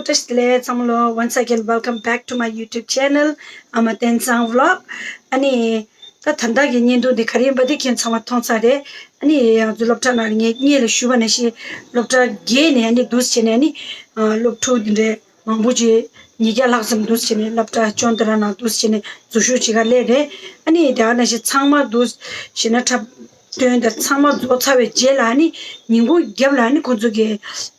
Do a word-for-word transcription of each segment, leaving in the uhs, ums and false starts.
བཀྲ་ཤིས་བདེ་ལེགས་ཚང་མ་ལོ། Once again, welcome back to my YouTube channel, Ama Tensang Vlog. ཨ་ནི་ད་ད་ལྟ་གི་བརྙན་ཐུང་འདི་ག་རེ་ཡིན་པ་འདི་ཁྱེད་ཚང་མ་མཐོང་ཚར་རེད། ཨ་ནི་ང་ཚོ་སློབ་གྲྭ་ནང་ལ་ངས་སྔོན་ལ་ཞུས་པ་ནང་བཞིན་སློབ་གྲྭ་བརྒྱད་ནས་ཨ་ནི་འདུག་སེ་བྱས་ནས་ཨ་ནི་སློབ་ཕྲུག་འདི་འདྲའི་མང་པོ་ཅིག་ཉིས་བརྒྱ་ལྷག་ཙམ་འདུག་སེ་བྱས་ནས་སློབ་གྲྭ་ཅོན་ཏ་ར་ནང་འདུག་སེ་བྱས་ནས་འཛུལ་ཞུགས་བྱེད་ག་སླེབས་རེད། ཨ་ནི་དེ་ག་ནང་བཞིན་ཚང་མ་འདུག་སེ་བྱས་ན་འཁྲབ་སྟོན་དང་ཚང་མ་རྫོགས་ཚར་བའི་རྗེས་ལ་ཨ་ནི་ཉིན་གུང་རྒྱབ་ལ་ཨ་ནི་ཁོང་ཚོ་གི་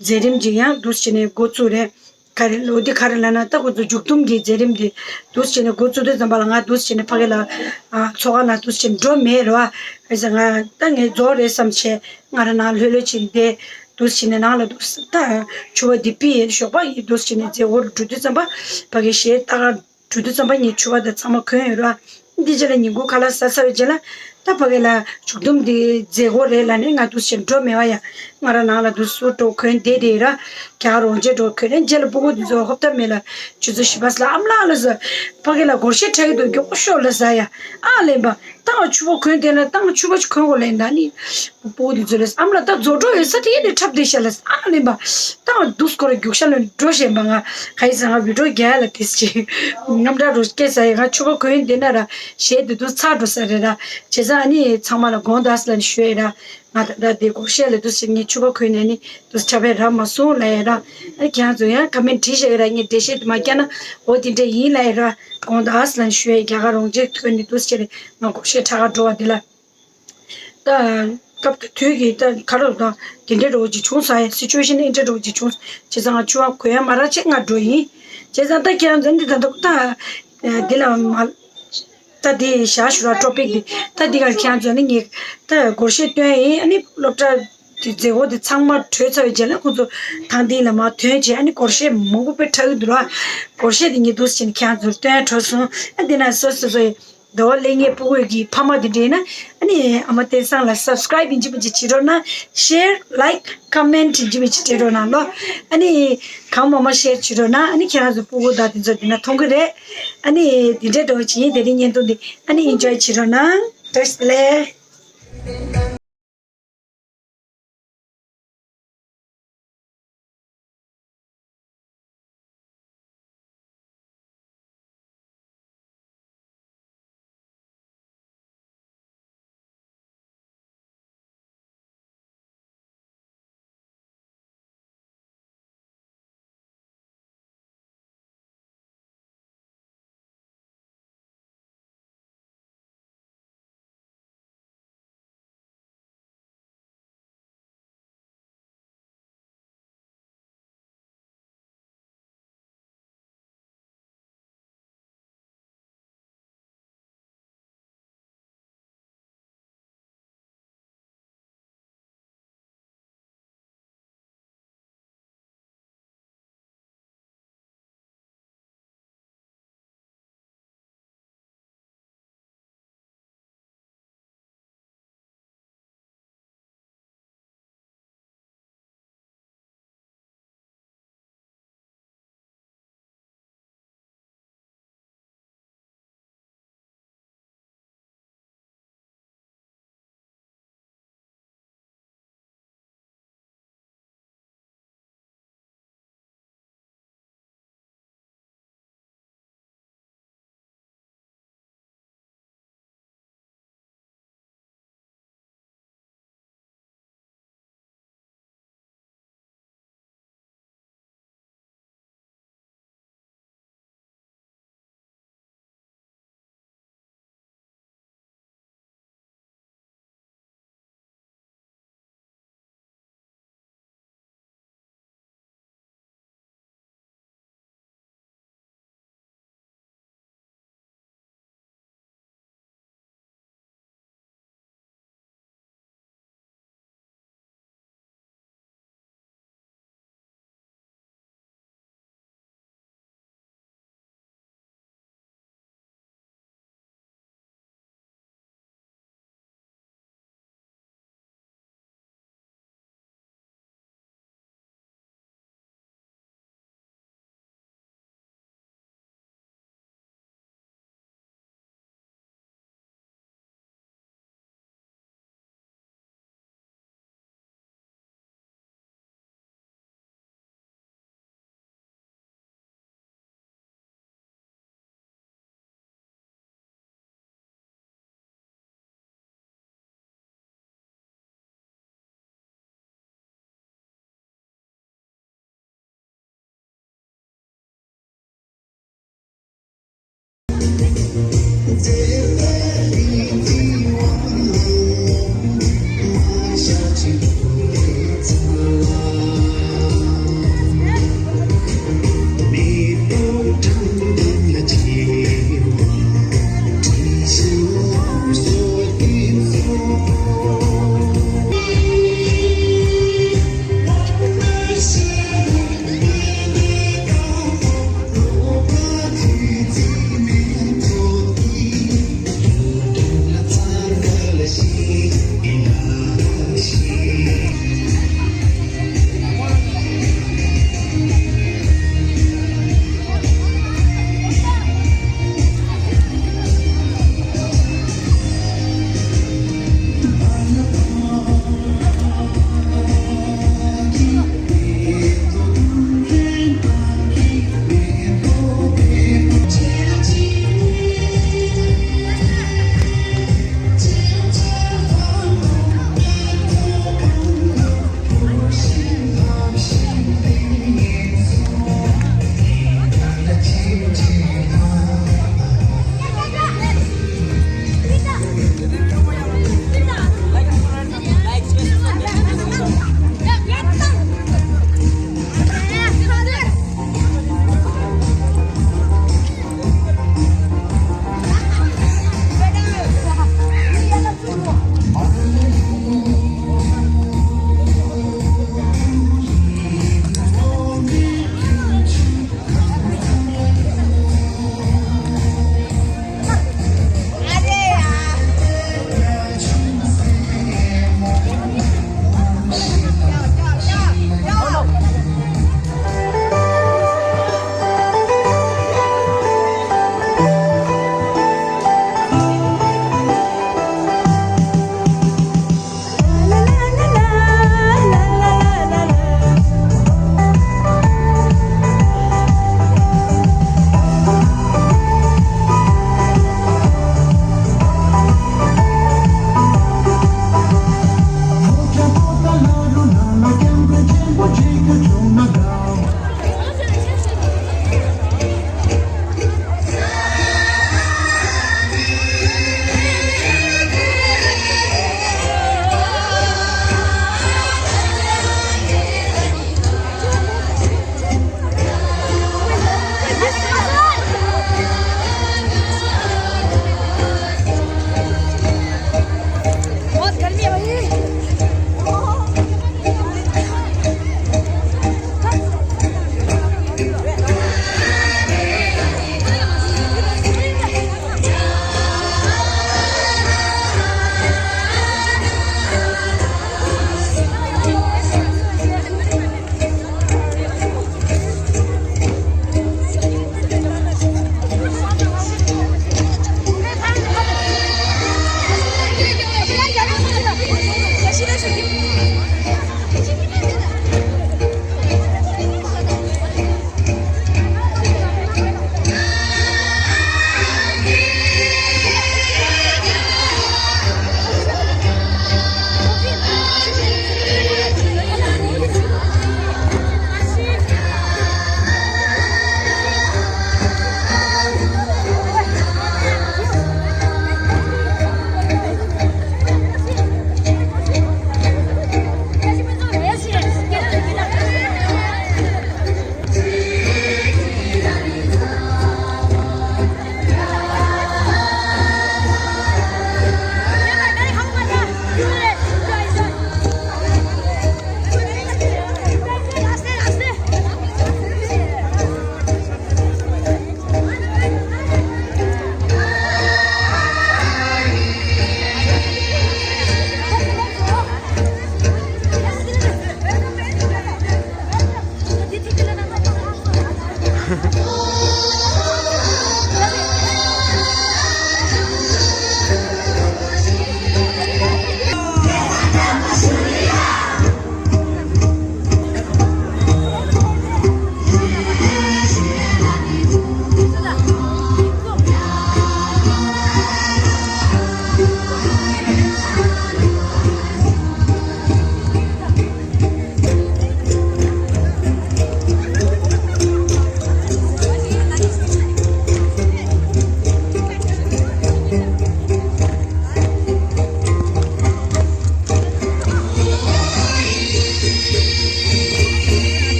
མཛད་རིམ་ཅིག་ཡང་འདུག་སེ་བྱས་ནས་འགོ་བཙུགས་རེད། ག་རེ་ལོ་འདི་ག་རེ་ལབ་ན་ད་ཁོ་ཚོ་མཇུག་སྡོམ་གྱི་མཛད་རིམ་འདི་འདུག་སེ་བྱས་ནས་འགོ་བཙུགས་དུས་ཙམ་པ་ལ་ང་འདུག་སེ་བྱས་ནས་ཕ་གི་ལ་ཨ་ཚོགས་ཁང་ནང་འདུག་སེ་བྱས་ནས་འགྲོ་མེད་རེད་བ། བྱས་ཙང་ང་ད་ངས་རྫོགས་རེད་བསམ་བྱས་ང་རང་ནང་ལྷོད་ལྷོད་བྱས་ནས་བསྡད། འདུག་སེ་བྱས་ནས་ནང་ལ་འདུག་སེ་ད་ཕྱུ་པ་འདི་ཕུད་ཡས་ཞོགས་པ་ཡིན་འདུག་སེ་བྱས་ནས་མཛད་སྒོ་རུ་འགྲོ་དུས་ཙམ་པ་ཕ་གི་གཞས་ལྟ་ག་འགྲོ་དུས་ཙམ་པ་ངས་ཕྱུ་པ་དང་ཚང་མ་གོན་ཡོད་ར། འདི་རྗེས་ལ་ཉིན་གུང་ཁ་ལག་ཟ་ཚར་བའི་རྗེས་ལ་ད་ཕ་གི་ལ་མཇུག་སྡོམ་འདི་མཛད་སྒོ་རེད་ལབ་ནས་ང་འདུག་སེ་འགྲོ་མེད་པ་ཡ། ང་རང་ནང་ལ་འདུག་སུ་འགྲོ་གོན་བསྡད་དེ་ར། རྒྱ་གར་རོང་ཆས་འགྲོ་གོན་ནས་རྗེས་ལ་སྤུ་གུ་འདི་ཚོ་ཧོབ་ཐབས་མེད་ལ་ཆུ་ཚོད་བཞི་པ་ལ་ཨ་མ་ལགས་ལ་ཟ། ཕ་གི་ལ་སྒོར་གཞས་འཁྲབ་ཀྱི་འདུག་མགྱོགས་པོ་ཤོག་ལ་ཟ་ཡ། ཨ་ལེན་པ། ད་ང་ཕྱུ་པ་གོན་བསྡད་ན་ད་ང་ཕྱུ་པ་ཅིག་གོན་དགོས་ལབ་ཡིན་ད་ནི། སྤུ་གུ་དེ་ཚོ་ལས་ཨ་མ་ལགས་ད་རྫོགས་འགྲོ་ཡོད་ས་དེ་ཡིན་ནས་འཁྲབ་བསྡད་ཤག་ལ་ཨ་ལེན་པ། ད་ང་འདུག་སྐོར་རྒྱུག་ཤ་ལ་འགྲོ་བཞིན་པ་ང་ག་ཡི་ཟ་ང་བི་ཌིའོ་རྒྱག་ཡ་ལ་དེ་ཅི་དངངས་སྐྲག་རོ་སྐྱེ་ས་ཡི་ང་ཕྱུ་པ་གོན་བསྡད་ན་ར་གཞས་དེ་འདུག་ཚར་འགྲོ་ས་རེད་ར། བྱས་ཙང་ཨ་ནི་ཚང་མ་ལ་དགོངས་དག་ལ་ནི་ཞུ་ཡ་ར། ང་ད་ལྟ་དེ་སྒོར་གཞས་ལ་འདུག་ཟེར་ངས་ཕྱུ་པ་གོན་ནས་ནི་འདུག་འཁྲབ་པའི་ར་མ་སོང་ལ་ཡ་ར། ཨ་ནི་ཁྱེད་རང་ཚོ་ཡང་ཁ་མེན་བྲིས་བཞག་ཡོད་ར་ངས་འགྲེལ་བཤད་དེ་མ་བརྒྱབ་ན་འོ་དེ་འདྲ་ཡིན་ལ་ཡ་ར། དགོངས་དག་ལ་ནི་ཞུ་ཡ་རྒྱ་གར་རོང་ཆས་གོན་ནས་འདུག་ཟེར་ང་སྒོར་གཞས་འཁྲབ་ག་འགྲོ་བ་དེ་ལ། ད་སྐབས་དེ་དུས་ཀྱི་ད་ག་རེ་དང་དེ་འདྲའི་འགྲོ་བ་ཅིག་བྱུང་ས་ཡ་སི་ཅུ་ཨེ་ཤན་འདི་འདྲའི་འགྲོ་བ་ཅིག་བྱུང་། བྱས་ཙང་ང་ཕྱུ་པ་གོན་ཡ་མ་རག་ཅིག་ང་འགྲོ་ཡིན། བྱས་ཙང་ད་ཁྱེད་རང་ཚོ་འདི་ད་ད་ད་འདི་ལ་མ་ད་འདི་བཞག་ཞུ་ར་ཊོ་པིག་འདི་ད་འདི་ག་ཁྱེད་རང་ཚོ་ནི་ངས་ད་སྒོར་གཞས་སྟོན་ཡིན། ཨ་ནི་སློབ་གྲྭ་དེ་མཛད་སྒོ་དེ་ཚང་མ་གྲོལ་ཚར་བའི་རྗེས་ལ་ཁོང་ཚོ་ཐང་སྟེང་ལ་མར་ཐོན་རྗེས་ཨ་ནི་སྒོར་གཞས་མང་པོ་དཔེ་འཁྲབ་ཀྱི་འདུག་ལ། སྒོར་གཞས་དེ་ངས་འདུག་སེ་བྱས་ནས་ཁྱེད་རང་ཚོར་སྟོན་གྲོལ་སོང་། ཨ་འདི་ན་སོ་སོ་སོའི་འདོ་ལེ་ངའི་སྤུ་གུ་གི་ཕ་མ་དེ་འདྲ་ཡིན་ན་ཨ་ནི་ཨ་མ་བསྟན་བཟང་ལ་སབ་སི་ཀ་རབ་ཡིན་གཅིག་མིན་གཅིག་བྱེད་རོགས་གནང་། ཤེར་ལའིཀ་ཀོ་མེན་ཊི་ཡིན་གཅིག་མིན་གཅིག་སྤྲད་རོགས་གནང་ལོ། ཨ་ནི་གང་མང་མང་ཤེར་བྱེད་རོགས་གནང་། ཨ་ནི་ཁྱེད་རང་ཚོ་སྤུ་གུ་དང་དེ་ཚོ་དེ་ན་མཐོང་གི་རེད། ཨ་ནི་དེ་འདྲའི་འགྲོ་བྱེད་དེ་རིང་བརྙན་ཐུང་འདི་ཨ་ནི་ཨེན་ཇོའི་བྱེད་རོགས་གནང་། བཀྲ་ཤིས་བདེ་ལེགས།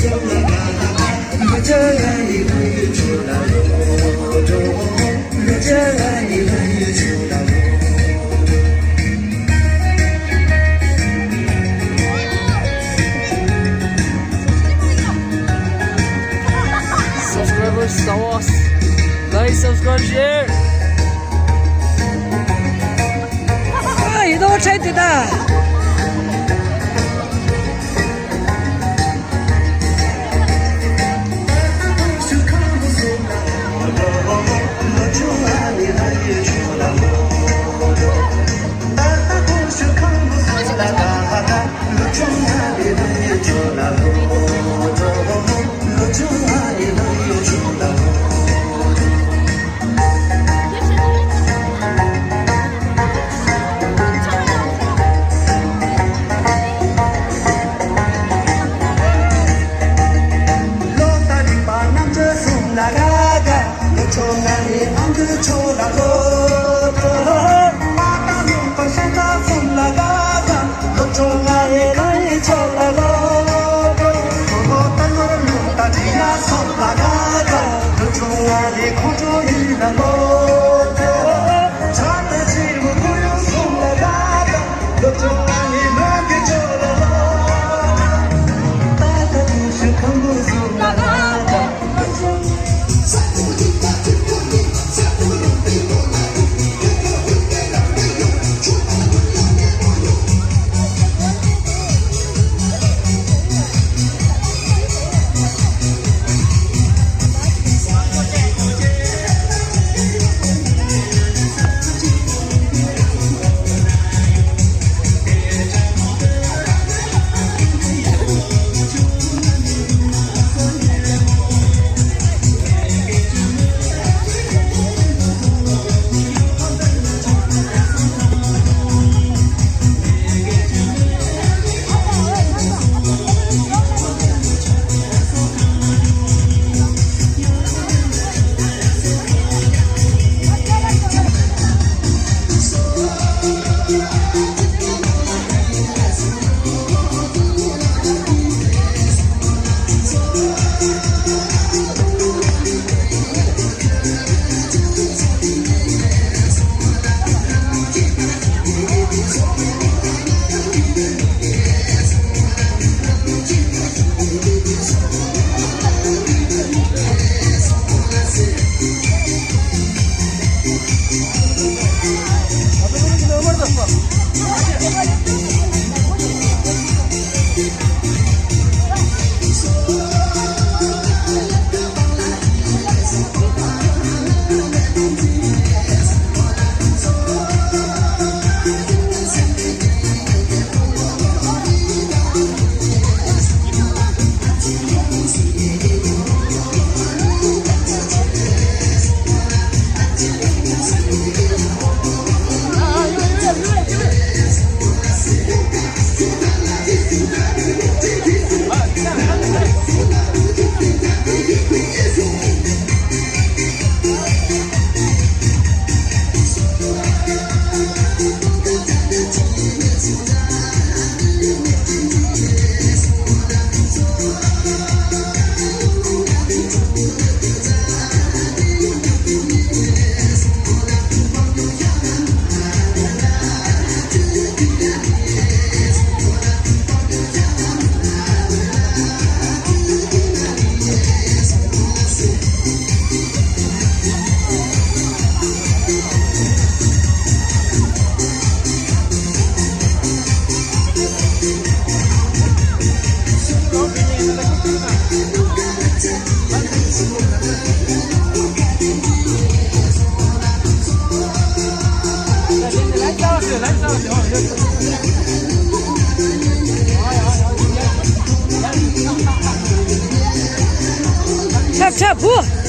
Subscribers, sawas. Like, subscribe, share. ཨ། ཡིན་ནོ་ཁྲེ་དེ་ད། ཆབ་ཆབ་བུ།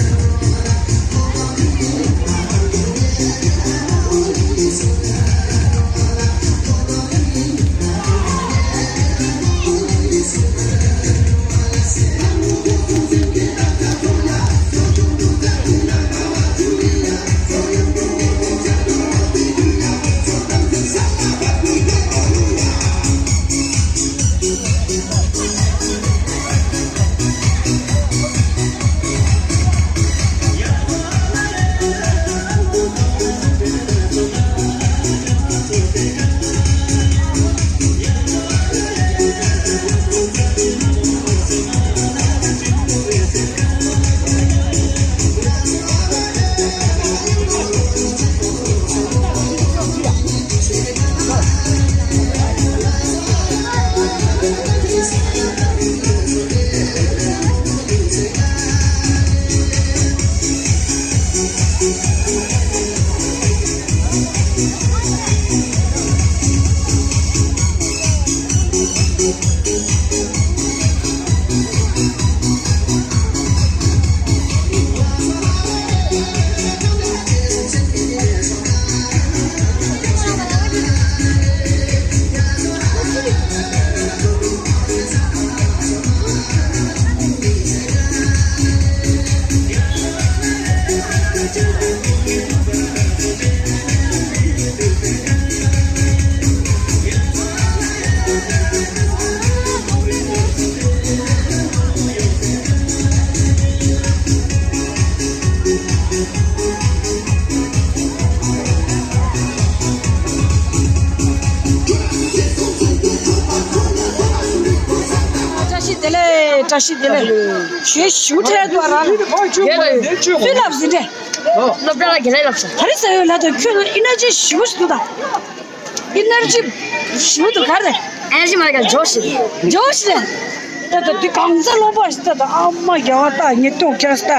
བཀྲ་ཤིས་བདེ་ལེགས། ཞེས་ཞུ་འཕྲལ་དུ་རང་། ཡོད་ལ་ཡོད། སུས་ལབ་ཟིན་ཏེ། སློབ་གྲྭ་ལ་དགེ་ལས་ལབ་ས། ག་རེ་ཟེར་ཡོད་ལབ་དང་ཁྱོད་ལ་ཨི་ནར་ཇི་ཞེ་པོ་ཞིག་འདུག་ད། ཨི་ནར་ཇི་ཞེ་པོ་འདུག་ག་རེ། ཨེ་ནར་ཇི་མ་རེད་ཀ་ཇོ་ཤི། ཇོ་ཤི་རེད། ད་ད་འདི་གང་ཚ་སློབ་པ་ཞིག་ད་ད་ཨ་མ་རྒྱ་བ་ད་ཉེ་ཏོག་ཁྱེར་ས་ད།